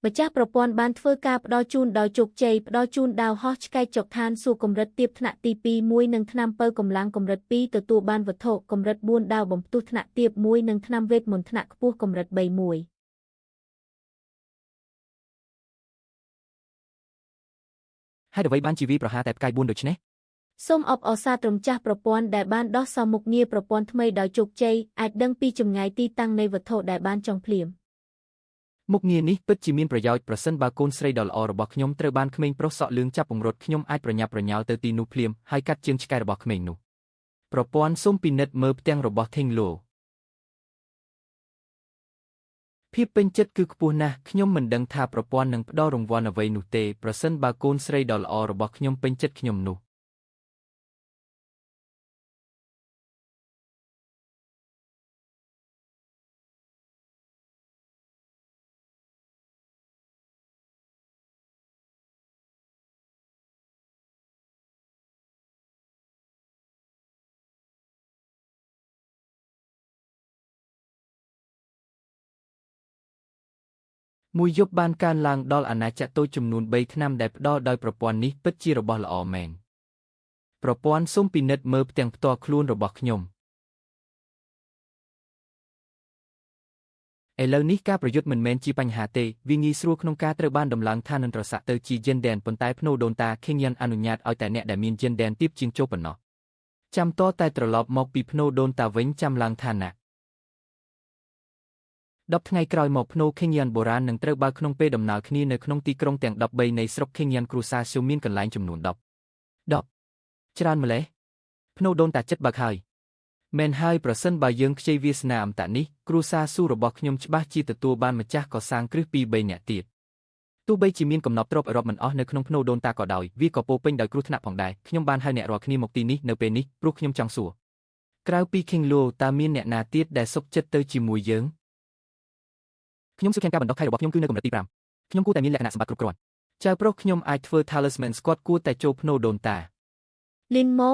ម្ចាស់ប្រព័ន្ធបានធ្វើការផ្ដល់ជូនដោយជោគជ័យផ្ដល់ជូនដាវហោះឆ្កែចុកឋានសួគ៌កម្រិតទាបថ្នាក់ទី2មួយនិងថ្នាំពៅកម្លាំងកម្រិត2ទទួលបានវត្ថុកម្រិត4ដាវបំផ្ទុះថ្នាក់ទាបមួយនិងថ្នាំវេទមន្តថ្នាក់ខ្ពស់កម្រិត3មួយ ហេតុអ្វីបានជាវាប្រហារតែផ្កាយ4ដូច្នេះ សូមអបអរសាទរម្ចាស់ប្រព័ន្ធដែលបានដោះសោមុខងារប្រព័ន្ធថ្មីដោយជោគជ័យអាចដឹងពីចម្ងាយទីតាំងនៃវត្ថុដែលបានចងភ្លាម មុខងារនេះពិតជាមានប្រយោជន៍ប្រសិនបើកូនស្រីដ៏ល្អរបស់ខ្ញុំត្រូវបានក្មេងប្រុសសក់លឿងចាប់ពង្រត់ខ្ញុំអាចប្រញាប់ប្រញាល់ទៅទីនោះភ្លាមហើយកាត់ជើងឆ្កែរបស់ក្មេងនោះប្រព័ន្ធសូមពិនិត្យមើលផ្ទាំងរបស់ Thing Lo ភាពពេញចិត្តគឺខ្ពស់ណាស់ខ្ញុំមិនដឹងថាប្រព័ន្ធនឹងផ្ដល់រង្វាន់អ្វីនោះទេប្រសិនបើកូនស្រីដ៏ល្អរបស់ខ្ញុំពេញចិត្តខ្ញុំនោះមួយយប់បានកើនឡើងដល់អាណាចក្រតូចចំនួន3ថ្នាំដែលផ្ដល់ដោយប្រព័ន្ធនេះពិតជារបស់ល្អមែនប្រព័ន្ធសូមពិនិត្យមើលផ្ទាំងផ្ទាល់ខ្លួនរបស់ខ្ញុំឥឡូវនេះការប្រយុទ្ធមិនមែនជាបញ្ហាទេវាងាយស្រួលក្នុងការត្រូវបានដំឡើងឋានន្តរស័ក្តិទៅជា Jenden ប៉ុន្តែភ្នូដូនតា Kenyan អនុញ្ញាតឲ្យតែអ្នកដែលមាន Jenden ទាបជាងចូលប៉ុណ្ណោះចាំតតែត្រឡប់មកពីភ្នូដូនតាវិញចាំឡើងឋានៈ10ថ្ងៃក្រោយមកភ្នូ Kenyan បុរាណនឹងត្រូវបើកក្នុងពេលដំណើរគ្នានៅក្នុងទីក្រុងទាំង13នៃស្រុក Kenyan គ្រួសារស៊ូមានកន្លែងចំនួន10 10ច្រើនម្លេះភ្នូដូនតាចិត្តបើកហើយមែនហើយប្រសិនបើយើងខ្ចីវាសនាអមតៈនេះគ្រួសារស៊ូរបស់ខ្ញុំច្បាស់ជាទទួលបានម្ចាស់កសាងគ្រឹះពី3នាក់ទៀតទោះបីជាមានកំណប់ទ្រព្យរាប់មិនអស់នៅក្នុងភ្នូដូនតាក៏ដោយវាក៏ពោពេញដោយគ្រោះថ្នាក់ផងដែរខ្ញុំបានហៅអ្នករាល់គ្នាមកទីនេះនៅពេលនេះព្រោះខ្ញុំចង់សួរក្រៅពី King Lo តើមានអ្នកណាទៀតដែលសុខចិត្តទៅជាមួយយើងខ្ញុំសុខខាងការបណ្ដោះខៃរបស់ខ្ញុំគឺនៅកម្រិតទី5ខ្ញុំគួរតែមានលក្ខណៈសម្បត្តិគ្រប់គ្រាន់ចៅប្រុសខ្ញុំអាចធ្វើ Talisman ស្គាត់គួរតែចូលភ្នូដូនតា លីនម៉ូ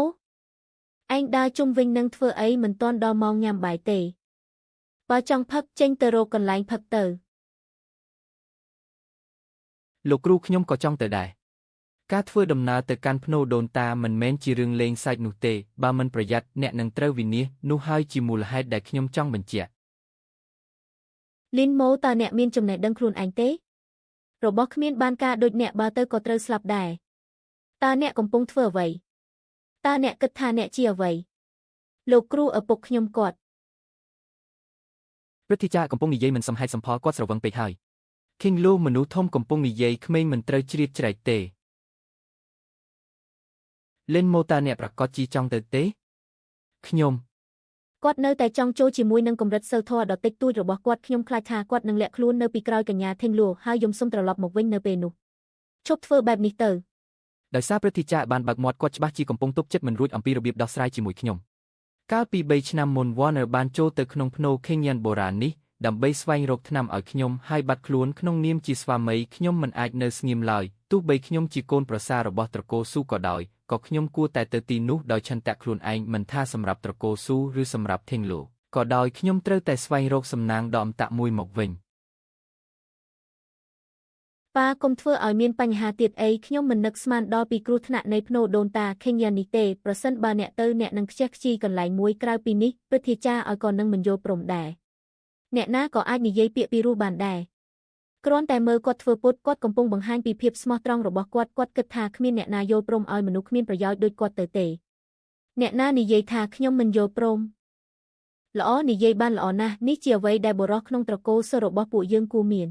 ឯងដើរជុំវិញនឹងធ្វើអីមិនទាន់ដល់ម៉ោងញ៉ាំបាយទេបើចង់ផឹកចេញទៅរកកន្លែងផឹកទៅលោកគ្រូខ្ញុំក៏ចង់ទៅដែរការធ្វើដំណើរទៅកាន់ភ្នូដូនតាមិនមែនជារឿងលេងសើចនោះទេបើមិនប្រយ័ត្នអ្នកនឹងត្រូវវិនាសនោះហើយជាមូលហេតុដែលខ្ញុំចង់បញ្ជាក់ លីនម៉ូតើអ្នកមានចំណេះដឹងខ្លួនឯងទេរបស់គ្មានបានការដូចអ្នកបើទៅក៏ត្រូវស្លាប់ដែរតើអ្នកកំពុងធ្វើអ្វីតើអ្នកគិតថាអ្នកជាអ្វីលោកគ្រូឪពុកខ្ញុំគាត់ព្រឹទ្ធាចារ្យកំពុងនិយាយមិនសមហេតុសមផលគាត់ស្រវឹងពេកហើយ King Lo មនុស្សធំកំពុងនិយាយក្មេងមិនត្រូវជ្រៀតជ្រែកទេលិនម៉ូតើអ្នកប្រកាសជាចង់ទៅទេខ្ញុំ គាត់នៅតែចង់ចូលជាមួយនឹងកម្រិតសិលធម៌ដ៏តិចតួចរបស់គាត់ខ្ញុំខ្លាចថាគាត់នឹងលាក់ខ្លួននៅពីក្រោយកញ្ញាថេងលួហើយយំសុំត្រឡប់មកវិញនៅពេលនោះឈប់ធ្វើបែបនេះទៅ ដោយសារព្រឹទ្ធាចារ្យបានបើកមាត់គាត់ច្បាស់ជាកំពុងទប់ចិត្តមិនរួចអំពីរបៀបដោះស្រាយជាមួយខ្ញុំកាលពី3ឆ្នាំមុន Warner បានចូលទៅក្នុងភ្នូ Kenyan បុរាណនេះដើម្បីស្វែងរកថ្នាំឲ្យខ្ញុំហើយបាត់ខ្លួនក្នុងនាមជាស្វាមីខ្ញុំមិនអាចនៅស្ងៀមឡើយទោះបីខ្ញុំជាកូនប្រសាររបស់ត្រកូលស៊ូក៏ដោយក៏ខ្ញុំគួរតែទៅទីនោះដោយឆន្ទៈខ្លួនឯងមិនថាសម្រាប់ត្រកូលស៊ូឬសម្រាប់ Thing Lo ក៏ដោយខ្ញុំត្រូវតែស្វែងរកសំណាងដ៏អមតៈមួយមកវិញ ប៉ាកុំធ្វើឲ្យមានបញ្ហាទៀតអីខ្ញុំមិននឹកស្មានដល់ពីគ្រោះថ្នាក់នៃភ្នូដូនតា Kenyan នេះទេប្រសិនបើអ្នកទៅអ្នកនឹងខ្ជះខ្ជាយកន្លែងមួយក្រៅពីនេះព្រឹទ្ធាចារ្យឲ្យក៏នឹងមិនយល់ព្រមដែរអ្នកណាក៏អាចនិយាយពាក្យពីរោះបានដែរគ្រាន់តែមើលគាត់ធ្វើពុតគាត់កំពុងបង្ហាញពីភាពស្មោះត្រង់របស់គាត់គាត់គិតថាគ្មានអ្នកណាយល់ព្រមឲ្យមនុស្សគ្មានប្រយោជន៍ដូចគាត់ទៅទេអ្នកណានិយាយថាខ្ញុំមិនយល់ព្រមល្អនិយាយបានល្អណាស់នេះជាអ្វីដែលបុរសក្នុងត្រកូលសិស្សរបស់ពួកយើងគួរមាន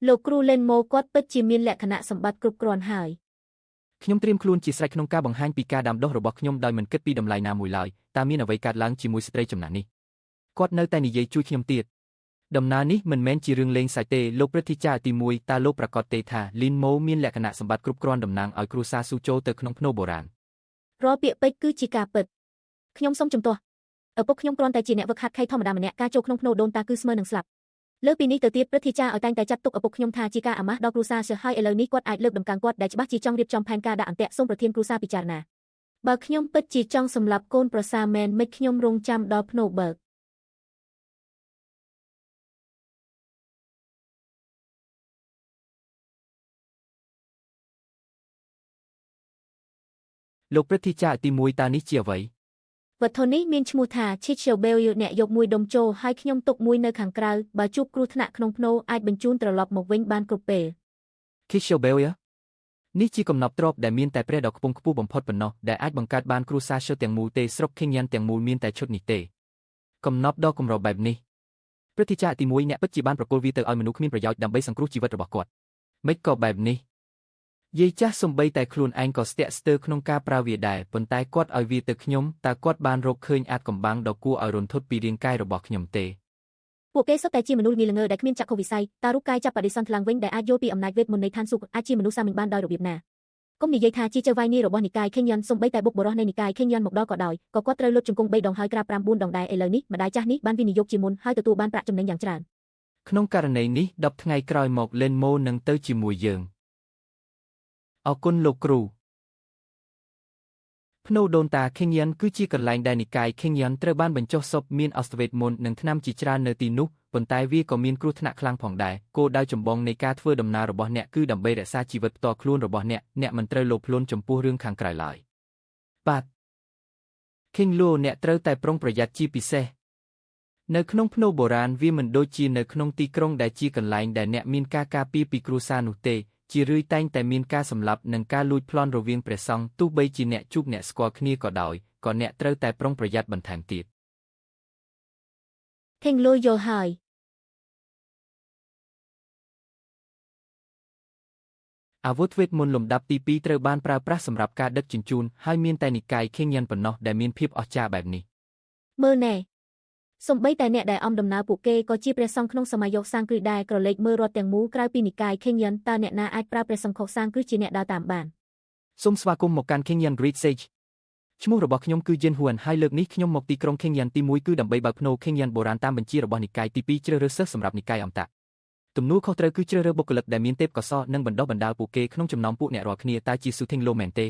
លោកគ្រូលេនម៉ូគាត់ពិតជាមានលក្ខណៈសម្បត្តិគ្រប់គ្រាន់ហើយ ខ្ញុំត្រៀមខ្លួនជាស្រេចក្នុងការបង្ហាញពីការដាំដុះរបស់ខ្ញុំដោយមិនគិតពីតម្លៃណាមួយឡើយតើមានអ្វីកើតឡើងជាមួយស្ត្រីចំណាស់នេះគាត់នៅតែនិយាយជួយខ្ញុំទៀតដំណើរនេះមិនមែនជារឿងលេងសើចទេលោកព្រឹទ្ធាចារ្យទី1តើលោកប្រកាសទេថាលីនម៉ូមានលក្ខណៈសម្បត្តិគ្រប់គ្រាន់តំណាងឲ្យគ្រួសារស៊ូចូលទៅក្នុងភ្នូបុរាណ រាល់ពាក្យពេចន៍គឺជាការពិតខ្ញុំសូមជំទាស់ឪពុកខ្ញុំគ្រាន់តែជាអ្នកវឹកហាត់ខៃធម្មតាម្នាក់ការចូលក្នុងភ្នូដូនតាគឺស្មើនឹងស្លាប់លើពីនេះទៅទៀតព្រឹទ្ធាចារ្យឲ្យតែងតែចាត់ទុកឪពុកខ្ញុំថាជាការអាម៉ាស់ដល់គ្រួសារសើហើយឥឡូវនេះគាត់អាចលើកដំកើងគាត់ដែលច្បាស់ជាចង់រៀបចំផែនការដាក់អន្ទាក់សូមប្រធានគ្រួសារពិចារណាបើខ្ញុំពិតជាចង់សម្លាប់កូនប្រសាមែនមិនខ្ញុំរងចាំដល់ភ្នូបើក លោកព្រឹទ្ធាចារ្យទី1តើនេះជាអ្វី វត្ថុនេះមានឈ្មោះថា Chicho Bell អ្នកយកមួយដុំចូលហើយខ្ញុំទុកមួយនៅខាងក្រៅបើជួបគ្រោះថ្នាក់ក្នុងផ្នូរអាចបញ្ជូនត្រឡប់មកវិញបានគ្រប់ពេល Chicho Bell នេះជាកំណប់ទ្រព្យដែលមានតែព្រះដ៏ខ្ពង់ខ្ពស់បំផុតប៉ុណ្ណោះដែលអាចបង្កើតបានគ្រួសារឈុតទាំងមូលទេស្រុក Kingyan ទាំងមូលមានតែឈុតនេះទេកំណប់ដ៏កម្របែបនេះព្រឹទ្ធាចារ្យទី1អ្នកពិតជាបានប្រគល់វាទៅឲ្យមនុស្សគ្មានប្រយោជន៍ដើម្បីសង្គ្រោះជីវិតរបស់គាត់ម៉េចក៏បែបនេះយាយចាស់សំបីតែខ្លួនឯងក៏ស្ទាក់ស្ទើរក្នុងការប្រើវាដែរប៉ុន្តែគាត់ឲ្យវាទៅខ្ញុំតើគាត់បានរកឃើញអាចកំបាំងដ៏គួរឲ្យរន្ធត់ពីរាងកាយរបស់ខ្ញុំទេ ពួកគេសុទ្ធតែជាមនុស្សងាយល្ងើដែលគ្មានចក្ខុវិស័យតើរូបកាយចាប់បដិសន្ធឡើងវិញដែលអាចយល់ពីអំណាចវេទមន្តនៃឋានសួគ៌អាចជាមនុស្សសាមញ្ញបានដោយរបៀបណាកុំនិយាយថាជាចៅហ្វាយនីរបស់និកាយ Kenyan សូម្បីតែបុកបុរសនៃនិកាយ Kenyan មកដល់ក៏ដោយក៏គាត់ត្រូវលុតជង្គង់3ដងហើយក្រាប5 4ដងដែរឥឡូវនេះម្ដាយចាស់នេះបានវិនិយោគជាមុនហើយទទួលបានប្រាក់ចំណេញយ៉ាងច្រើន ក្នុងករណីនេះ10ថ្ងៃក្រោយមកលេនម៉ូនឹងទៅជាមួយយើងអរគុណលោកគ្រូភ្នូដូនតា Kingyan គឺជាកន្លែងដែលនិកាយ Kingyan ត្រូវបានបញ្ចុះសពមានអស្តវេទមន្តនិងថ្នាំជាច្រើននៅទីនោះប៉ុន្តែវាក៏មានគ្រោះថ្នាក់ខ្លាំងផងដែរគោលដៅចម្បងនៃការធ្វើដំណើររបស់អ្នកគឺដើម្បីរក្សាជីវិតផ្ទាល់ខ្លួនរបស់អ្នកអ្នកមិនត្រូវលោភលន់ចំពោះរឿងខាងក្រៅឡើយបាទ King Luo អ្នកត្រូវតែប្រុងប្រយ័ត្នជាពិសេសនៅក្នុងភ្នូបុរាណវាមិនដូចជានៅក្នុងទីក្រុងដែលជាកន្លែងដែលអ្នកមានការការពារពីគ្រួសារនោះទេជារឿយតែងតែមានការសម្លាប់និងការលួចប្លន់រវាងព្រះសង្ឃទោះបីជាអ្នកជួបអ្នកស្គាល់គ្នាក៏ដោយក៏អ្នកត្រូវតែប្រុងប្រយ័ត្នបន្ថែមទៀត King Luo យល់ហើយ អាវុធវេទមន្តលំដាប់ទី2ត្រូវបានប្រើប្រាស់សម្រាប់ការដឹកជញ្ជូនហើយមានតែនិកាយ Kingyan ប៉ុណ្ណោះដែលមានភាពអស្ចារ្យបែបនេះ មើលណែសូម្បីតែអ្នកដែលអំដំណើរពួកគេក៏ជាព្រះសង្ឃក្នុងសម័យយកសាងគ្រឹះដែរក្រឡេកមើលរដ្ឋទាំងមូលក្រៅពីនិកាយ Kingyan តើអ្នកណាអាចប្រើព្រះសង្ឃសាងគ្រឹះជាអ្នកដើរតាមបាន សូមស្វាគមន៍មកកាន់ Kingyan Great Sage ឈ្មោះរបស់ខ្ញុំគឺ Jin Huan ហើយលើកនេះខ្ញុំមកទីក្រុង Kingyan ទី1គឺដើម្បីបើកភ្នូ Kingyan បុរាណតាមបញ្ជារបស់និកាយទី2ជ្រើសរើសសិស្សសម្រាប់និកាយអមតៈទំនួលខុសត្រូវគឺជ្រើសរើសបុគ្គលិកដែលមានទេពកោសល្យនិងបណ្ដុះបណ្ដាលពួកគេក្នុងចំណោមពួកអ្នករាល់គ្នាតើជាស៊ូធីងឡូមែនទេ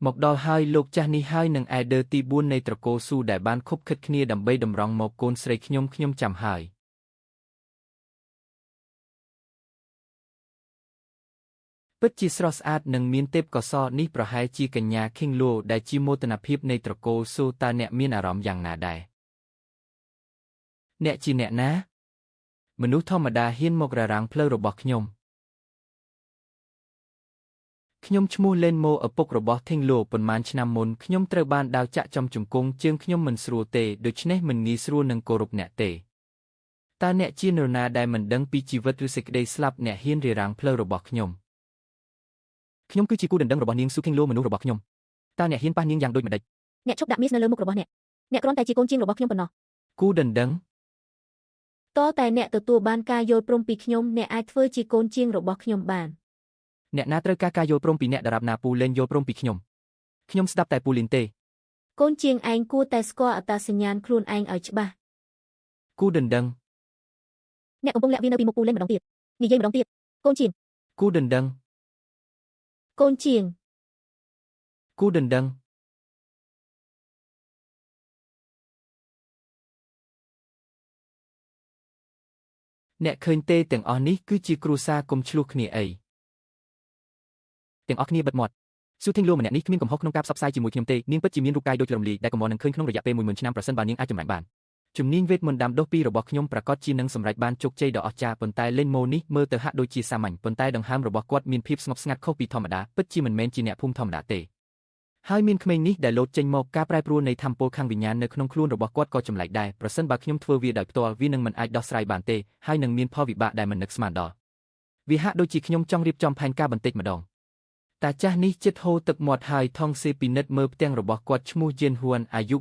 មកដល់ហើយលោកចាស់នេះហើយនឹងអេដឺទី4នៃត្រកូលស៊ូដែលបានខុបខិតគ្នាដើម្បីតម្រង់មកកូនស្រីខ្ញុំខ្ញុំចាំហើយពិតជាស្រស់ស្អាតនិងមានទេពកោសល្យនេះប្រហែលជាកញ្ញា King Luo ដែលជាមោទនភាពនៃត្រកូលស៊ូតើអ្នកមានអារម្មណ៍យ៉ាងណាដែរអ្នកជាអ្នកណាមនុស្សធម្មតាហ៊ានមកររាំងផ្លូវរបស់ខ្ញុំខ្ញុំឈ្មោះលេនម៉ូឪពុករបស់ Thing Luo ប៉ុន្មានឆ្នាំមុនខ្ញុំត្រូវបានដាវចាក់ចំជង្គង់ជើងខ្ញុំមិនស្រួលទេដូច្នេះមិនងាយស្រួលនឹងគោរពអ្នកទេតើអ្នកជានរណាដែលមិនដឹងពីជីវិតឬសេចក្តីស្លាប់អ្នកហ៊ានរារាំងផ្លូវរបស់ខ្ញុំខ្ញុំគឺជាគូដណ្ដឹងរបស់នាងស៊ូ King Luo មនុស្សរបស់ខ្ញុំតើអ្នកហ៊ានប៉ះនាងយ៉ាងដូចម្តេច អ្នកឈប់ដាក់មាសនៅលើមុខរបស់អ្នកអ្នកគ្រាន់តែជាកូនជាងរបស់ខ្ញុំប៉ុណ្ណោះ គូដណ្ដឹង តតែអ្នកទទួលបានការយល់ព្រមពីខ្ញុំអ្នកអាចធ្វើជាកូនជាងរបស់ខ្ញុំបាន អ្នកណាត្រូវការការយល់ព្រមពីអ្នកដរាបណាពូលេនយល់ព្រមពីខ្ញុំខ្ញុំស្ដាប់តែពូលីនទេ កូនជាងឯងគួរតែស្គាល់អត្តសញ្ញាណខ្លួនឯងឲ្យច្បាស់ គូដណ្ដឹង អ្នកកំពុងលាក់វានៅពីមុខពូលេនម្ដងទៀតនិយាយម្ដងទៀតកូនជាង គូដណ្ដឹង កូនជាង គូដណ្ដឹងអ្នកឃើញទេទាំងអស់នេះគឺជាគ្រួសារកុំឆ្លោះគ្នាអីទាំងអស់គ្នាបិទមាត់ស៊ូធីងលូម្នាក់នេះគ្មានកំហុសក្នុងការផ្សព្វផ្សាយជាមួយខ្ញុំទេនាងពិតជាមានរូបកាយដូចរំលាយដែលកម្រនឹងឃើញក្នុងរយៈពេល10000ឆ្នាំប្រសិនបើនាងអាចចម្រាញ់បានជំនាញវេទមន្តដាំដុះពីរបស់ខ្ញុំប្រាកដជានឹងសម្រេចបានជោគជ័យដ៏អស្ចារ្យប៉ុន្តែលេនម៉ូនេះមើលទៅហាក់ដូចជាសាមញ្ញប៉ុន្តែដង្ហើមរបស់គាត់មានភាពស្ងប់ស្ងាត់ខុសពីធម្មតាពិតជាមិនមែនជាអ្នកភូមិធម្មតាទេហើយមានក្មេងនេះដែលលោតចេញមកការប្រែប្រួលនៃធម្មពលខាងវិញ្ញាណនៅក្នុងខ្លួនរបស់គាត់ក៏ចម្លែកដែរប្រសិនបើខ្ញុំធ្វើវាដោយផ្ទាល់វានឹងមិនអាចដោះស្រាយបានទេហើយនឹងមានផលវិបាកដែលមិននឹកស្មានដល់វាហាក់ដូចជាខ្ញុំចង់រៀបចំផែនការបន្តិចម្ដងតាចាស់នេះចិត្តហូរទឹកមាត់ហើយថងសេពិនិត្យមើលផ្ទាំងរបស់គាត់ឈ្មោះជៀនហ៊ួនអាយុ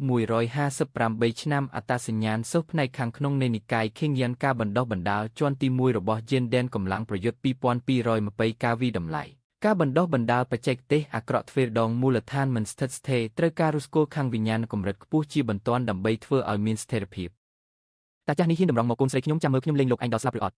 158ឆ្នាំអត្តសញ្ញាណសិស្សផ្នែកខាងក្នុងនៃនិកាយ Kingyan ការបណ្ដុះបណ្ដាលជាន់ទី1របស់ជៀនដែនកម្លាំងប្រយុទ្ធ2220កាវីតម្លៃការបណ្ដុះបណ្ដាលបច្ចេកទេសអាក្រក់ទ្វេដងមូលដ្ឋានមិនស្ថិតស្ថេរត្រូវការរុស្គលខាងវិញ្ញាណកម្រិតខ្ពស់ជាបន្ទាន់ដើម្បីធ្វើឲ្យមានស្ថិរភាពតាចាស់នេះហ៊ានតម្រង់មកកូនស្រីខ្ញុំចាំមើលខ្ញុំលេងលោកឯងដល់ស្លាប់ឬអត់